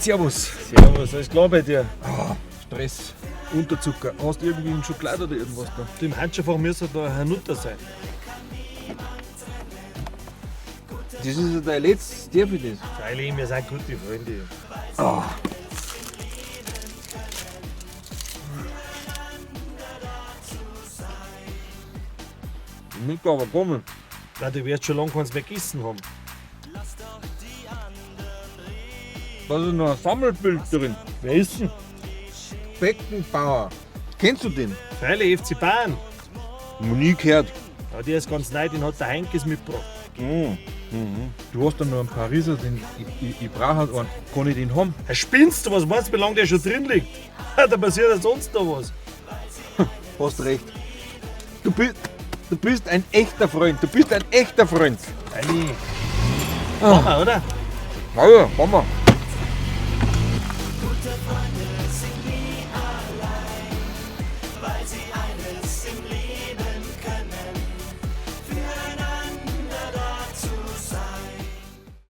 Servus. Servus, alles klar bei dir? Stress, Unterzucker. Hast du irgendwie einen Schokolade oder irgendwas da? Du, im Handschuhfach müsste da ein Hanuta sein. Das ist ja dein letztes, darf ich das? Freilich, wir sind gute Freunde. Ich muss aber kommen. Na, du wirst schon lange keins mehr gegessen haben. Da ist noch ein Sammelbild drin. Wer ist denn? Beckenbauer. Kennst du den? Freilich, FC Bayern. Noch nie gehört. Ja, der ist ganz neu, den hat der Heinkes mitgebracht. Mhm. Du hast da noch einen Pariser, den ich brauche halt einen. Kann ich den haben? Ja, spinnst du? Was meinst du, wie lange der schon drin liegt? Da passiert ja sonst noch was. Hast recht. Du bist ein echter Freund. Du bist ein echter Freund. Freilich. Machen wir, oder? Ja, ja, machen wir.